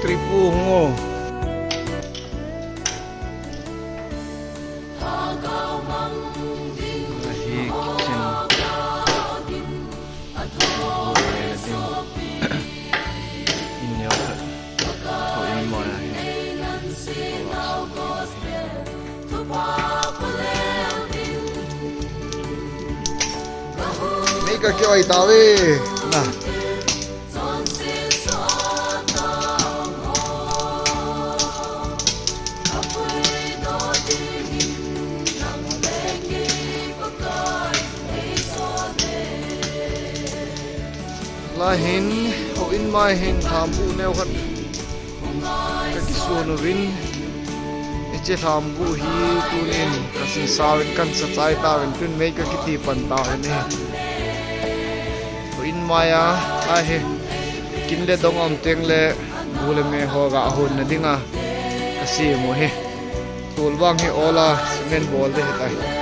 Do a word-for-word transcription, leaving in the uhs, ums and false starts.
Pu hung o. Ahi kitchen. In neo khat. Houin mai ahi. Mei ka kioi tave. Na. Lai hin, houin mai hin, thambu neo khat ka kisun uvin. Hiche thambu hi tunin ka sin sauvin kan sa chai tauvin tun mei ka kiti pan tauvin e. Houin mai a, ahi. Kin le dong um teng le bu le me ho ga hon na dinga ka sem u hi. Tol vang hi ola cement bol de hitai.